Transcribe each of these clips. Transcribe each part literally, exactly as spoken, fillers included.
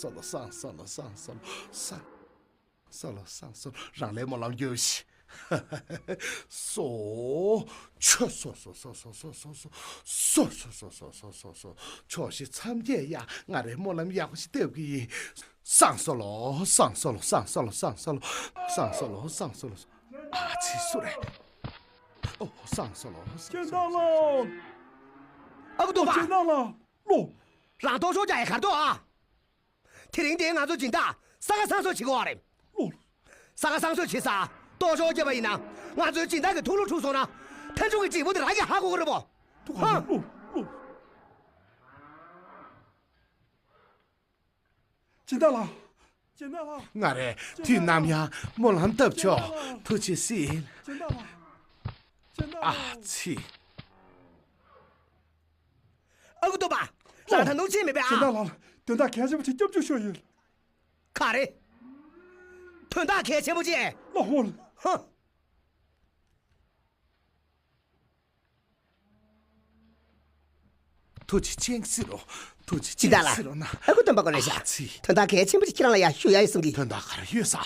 ས་ལོ་སང་ས་ལོ་སང་ས་ལོ་སང་། ས་ལོ་སང་ས་ལོ། རང་ལས་སྨོན་ལམ་རྒྱུ་ཞིག་སོ། ཆོས་སོ་སོ་སོ། ཕྱོགས་བཞི་མཚམས་བརྒྱད་ཡ། ང་རའི་སྨོན་ལམ་ཡག་པོ་ཞིག་བཏབ་ཀྱི་ཡིན། བསང་གསོལ་ལོ། བསང་གསོལ་ལོ། བསང་གསོལ་ལོ། བསང་གསོལ་ལོ། བསང་གསོལ་ལོ། བསང་གསོལ་ལོ། ཨ་ཙི། སུ་རེད། ཨོ། བསང་གསོལ་ལོ། སྤྱན་བདག་ལགས། ཨ་ཁུ་སྟོན་པ། སྤྱན་བདག་ལགས། ལོ། རང་ལྟོ་ཤོག་རྒྱག་ཡ་གར་ཐོག་ཨ། དེ་རིང་འདིར་ང་ཚོའི་སྦྱིན་བདག་ས་ག་བསང་གསོལ་བྱེད་དགོས་པ་རེད། ལོ། ས་ག་བསང་གསོལ་བྱེད་ས་ལྟོ་ཤོག་བརྒྱབ་པ་ཡིན་ན། ང་ཚོའི་སྦྱིན་བདག་གི་ཐུགས་ལ་འཁྲུག་སོང་ན། མཐའ་མཇུག་གི་འབྲས་བུ་དེ་རང་གིས་ཧ་གོ་གི་རེད་པོ། ཐུགས་ཁ་ཧང་། ལོ། ལོ། སྦྱིན་བདག་ལགས། སྦྱིན་བདག་ལགས། ང་རས་དུས་ནམ་ཡང་སྨོན་ལམ་བཏབ་ཆོག། ཐུགས་རྗེ་གཟིགས། སྦྱིན་བདག་ལགས། སྦྱིན་བདག་ཨ་ལགས། ཙི། ཨ་ཁུ་སྟོན་པ། རང་ད་དུང་ཕྱིན་མེད་པས་ཨ། སྦྱིན་བདག་ལགས། དོན་དག་གལ་ཆེན་པོ་ཅིག་སྐྱབས་འཇུག་ཞུ་ཡོད། ག་རེ། དོན་དག་གལ་ཆེན་པོ་ཅིག་ལགས་འོང་། ཧ། ཐུགས་རྗེ་ཆེ་ཟེར་རོ། ཐུགས་རྗེ་ཆེ་ཟེར་རོ་ན། སྦྱིན་བདག་ལགས། ཨ་ཁུ་སྟོན་པ་སྐོར་རེད་ཤག། ཨ་ཙི། དོན་དག་གལ་ཆེན་པོ་ཅིག་ཁྱེད་རང་ལ་ཡ་ཞུ་ཡ་ཡོད་གསུང་གི། དོན་དག་ག་རེ་ཡོད་ས།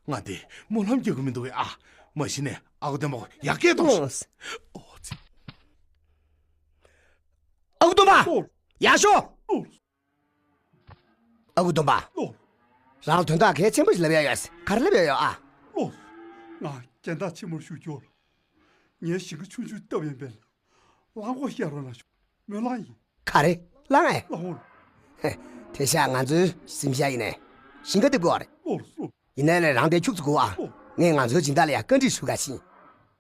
ང་འདི་སྨོན་ལམ་རྒྱག་གི་མི་འདུག་བས་ཨ། མ་གཞི་ནས་ཨ་ཁུ་སྟོན་པ་ཡར་སྐད་གཏོང་། ཨོ་ཙི། ཨ་ཁུ་སྟོན་པ། ཨོ། ཡར་ཤོག། ཨོ། ཨ་ཁུ་སྟོན་པ། ལོ། རང་དོན་དག་གལ་ཆེན་པོ་ཞིག་ལབ་ཡ་ཡོད། ག་རེ་ལབ་ཡ་ཡོད་ཨ། ལོ། ང་སྦྱིན་བདག་ཆེན་མོར་ཞུ་རྒྱུར། ངའི་ཞིང་ཁ་ཆུང་ཆུང་བཏབ་ཡིན་པས། གླང་གོག་བཤས་རོགས་གནང་ཞུ། སྨོན་ལམ་ཡིན། ག་རེ། གླང་ཨེ། ལགས་འོང་། ཧེ། དེ་ཤག་ང་ཚོའི་གཟིམ་ཤག་ཡིན་ནས། ཞིང་ཁ་འདེབས་དགོས་པ་རེད། ལོ། ལོ། ཡིན་ནའི་ལས་རང་དེ་ཁྱུག་ཙམ་སྒུག་ཨ། ལོ། ངས་ང་ཚོའི་སྦྱིན་བདག་ལ་ཡ་བཀའ་འདྲི་ཞུ་ག་ཕྱིན།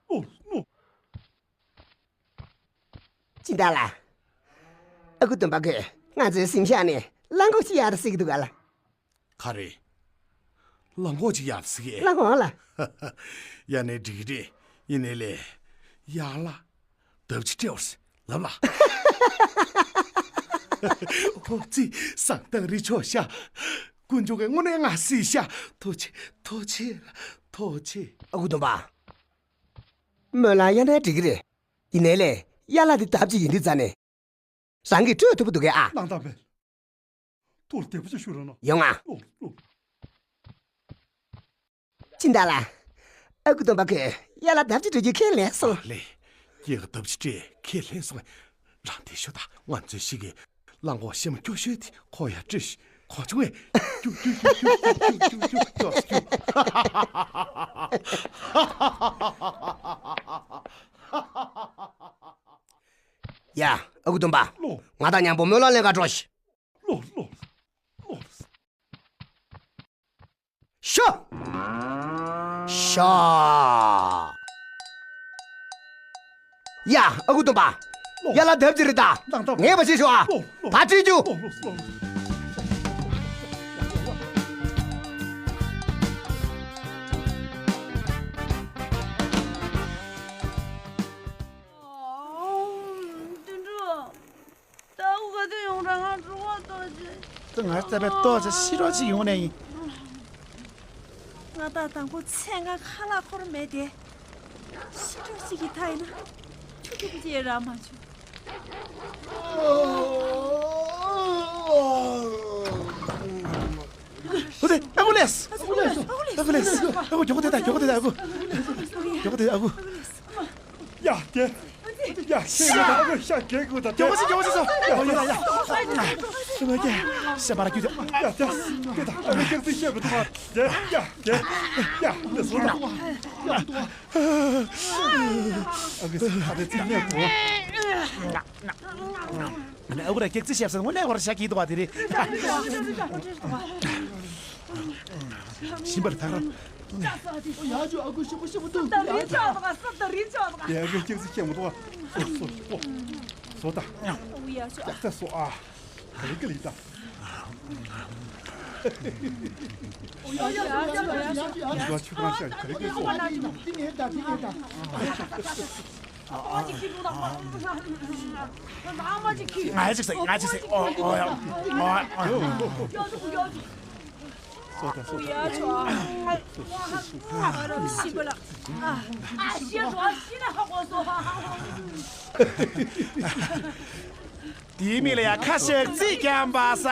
ལོ། ལོ། སྦྱིན་བདག་ལགས། ཨ་ཁུ་སྟོན་པ་ཁོས་ང་ཚོའི་གཟིམ་ཤག་ནས་གླང་གོག་ཅིག་ཡར་ཟེར་གྱི་འདུག་ག་ལགས། ག་རེ། གླང་གོག་ཅིག་ཡར་ཟེར་གྱི། ལགས་འོང་ལགས། ཡ་ནས་འགྲིག་གི་རེད། ཡིན་ནའི་ལས། ཡར་ལ། ལྡབ་ཅིག་སྤྲད་འོར་ཟེར་ལབ་ལ། ཨོ་ཙི། བསང་བཏང་རིན་ཆོག་ཤག། དཀོན་མཆོག་གིས་དངོས་གནས་ང་གཟིགས་ཤག། ཐུགས་རྗེ། ཐུགས་རྗེ། ཐུགས་རྗེ། ཨ་ཁུ་སྟོན་པ། སྨོན་ལམ་ཡ་ནས་འགྲིག་གི་རེད། ཡིན་ནའི་ལས། ཡར་ལ་འདི་ལྡབ་ཅིག་ཡིན་དུས་ཙ་ནས། རང་གིས་སྤྲོད་ཐུབ་པ་འདུག་གས་ཨ། གནང་དང་མེད། ཐུགས་ལ་བདེ་པོ་ཅིག་ཞུ་རོགས་གནང་། ཡོང་ང་། ལོ། ལོ། སྦྱིན་བདག་ལགས། ཨ་ཁུ་སྟོན་པ་ཁོས་ཡར་ལ་ལྡབ་ཅིག་སྤྲོད་རྒྱུ་ཁས་ལེན་སོང་། ལགས། སྐྱེས་ཀ་ལྡབ་ཅིག་སྤྲད་ཁས་ལེན་སོང་། རང་དེ་ཤོད་ད། ང་ཚོས་ཤིག་གི་གླང་གོག་ཤེ་མ་སྐྱོ་ཤོས་དེ་ཁོ་ཡར་སྤྲོད་ཤིག། ཁོ་ཆུང་ངས་ཀྱུ་ཀྱུ་ཀྱུ་ཀྱུ་ཀྱུ་ཀྱུ་ཀྱུ་ཀྱུ། ཡ། ཨ་ཁུ་སྟོན་པ། ལོ། ང་དང་མཉམ་པོ་སྨོན་ལམ་ལེན་ག་འགྲོ་ཤིག། ལོ། ལོ། ལོ། ཤོ། ཤོ། ཡ། ཨ་ཁུ་སྟོན་པ། ལོ། ཡར་ལ་ལྡབ་ཅིག་རེད་ད། ལགས་ལགས། ངས་མ་བྱེད་ཤོག་ཨ། ལོ། ལོ། ད་སྤྲད་རྒྱུ། ལོ། ལོ། ལོ། དོན་གྲུབ། ད་འུ་ག་དུས་ཡོང་ར་ང་འགྲོ་བ་ཏོག་ཅིག་ད་ང་རྩ་བའི་ཏོག་ཅིག་ཤི་རོགས་ཅིག་ཡོང་ནས་ཡིན། ང་ད་དང་པོ་ཚེ་ང་ཁ་ལག་ཁོར་མེད་དེ། ཤི་རོགས་ཅིག་གི་ཐ་ཡིན་ན། ཆུ་ཐིགས་པོ་ཅིག་རག་མ་བྱུང་། ཨོ་དེ་ཨ་ཁུ་ལེས། ཨ་ཁུ་ལེས། ཨ་ཁུ་མགྱོགས་པོ་དེ་ད། མགྱོགས་པོ་དེ་ད། ཨ་ཁུ་མགྱོགས་པོ་དེ། ཨ་ཁུ། ཡ་དེ། ཡ་ཁྱེད་ཀྱི་ད་ཨ་ཁུ་ཤ་གེ་གུ་ད་དེ། མགྱོགས་པོ་ཞིག་མགྱོགས་པོ་ཞིག་སོང་། ཡ་ཡ་ཡ། ཤི་མ་རྒྱུ་དེ། ཡ་དེ་ཀྱི་ད་ཨ་ཁུ་སྐྱག་རྩི་བཤད་མི་འདུག་ཨ། དེ་ཡ་དེ་ཡ་དེ་སོང་ད། ཨ་ཁུ་ཨ་ཁུ་ཚིག་ཉན་དོ། ཨ་ཁུ་ར་སྐྱག་རྩི་བཤད་ས་དངོས་གནས་ཁོ་ར་ཤ་གི་འདུག་བ་དེ་རེད། ཤི་མ་ར་ཐག་ར། ཡ་ཇོ་ཨ་ཁུ་ཤི་པོ་ཤི་པོ་འདུག་ད་རིན་ཆགས་འདུག་ཨ། སྲབ་ད་རིན་ཆགས་འདུག་ཨ། ཡ་ཨ་ཁུ་སྐྱག་རྩི་བཤད་མི་འདུག་ཨ། སོ་སོ་སོ་ད། ཡ་ད་སོ་ཨ། ག་རེ་ག་ལི་ད། ང་ཅིག་སེ་ང་ཅིག་སེ། ཨོ་ཨོ་ཡ། ཨོ་ཨོ། སོ་ད་སོ་ད། དེའི་མིང་ལ་ཡ་ཁ་ཤས་རྩིས་རྒྱག་པ་ས།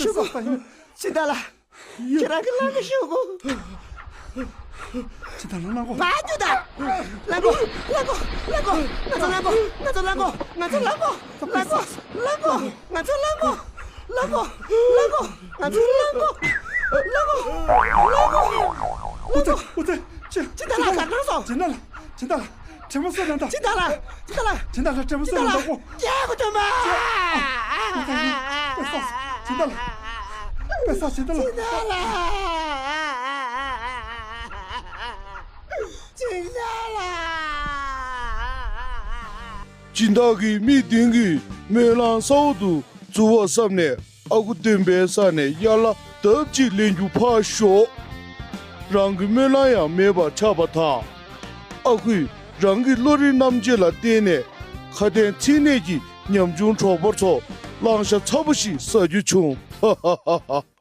ཞུ་གོ། སྦྱིན་བདག་ལགས། ཁྱེད་རང་གིས་བླང་དོར་ཞུ་གོ། སྦྱིན་བདག་ལགས། བླང་གོ། ང་རྒྱུག་ད། བླང་གོ། བླང་གོ། བླང་གོ། ང་ཚོ་བླང་གོ། ང་ཚོ་བླང་གོ། ང་ཚོ་བླང་གོ། བླང་གོ། བླང་གོ། ང་ཚོ་བླང་གོ། བླང་གོ། བླང་གོ། ང་ཚོ་བླང་གོ། བླང་གོ། བླང་གོ། ཨོ་ཙི། ཨོ་ཙི། ཅི། སྦྱིན་བདག་ལགས། གར་སོང་། སྦྱིན་བདག་ལགས། སྦྱིན་བདག་ལགས། དྲན་པ་གསོས་གནང་དང་། སྦྱིན་བདག་ལགས། སྦྱིན་བདག་ལགས། དྲན་པ་གསོས་གནང་དང་། ཨོ། སྐྱེ་དགོས་དོན་མ། ཨོ་ཙི། ཨོ་ཙི། སྦྱིན་བདག་ལགས། དཔེ་ས། སྦྱིན་བདག་ལགས། སྦྱིན་བདག་ལགས། སྦྱིན་བདག་ལགས། སྦྱིན་བདག་གིས་མི་དེང་གི་སྨོན་ལམ་གསར་བ་དུ་བཙུགས་པ་བསམ་ནས། ཨ་ཁུ་སྟོན་པའི་ས་ནས་ཡར་ལ་ལྡབ་གཅིག་ལེན་རྒྱུ་ཕར་ཞོག། རང་གི་སྨོན་ལམ་ཡང་མེད་པ་ཆགས་པ་དང་། ཨ་ཁུས་རང་གི་བློ་རིག་རྣམ་དཔྱོད་ལ་བརྟེན་ནས་ཁ་དན་མཚན་ནས་ཀྱི་ཉམ་ཆུང་གྲོགས་པོ་ཚོ་བླང་བྱ་ཚ་པོ་ཞིག་ཟ་རྒྱུ་བྱུང་། ཧ་ཧ་ཧ་ཧ།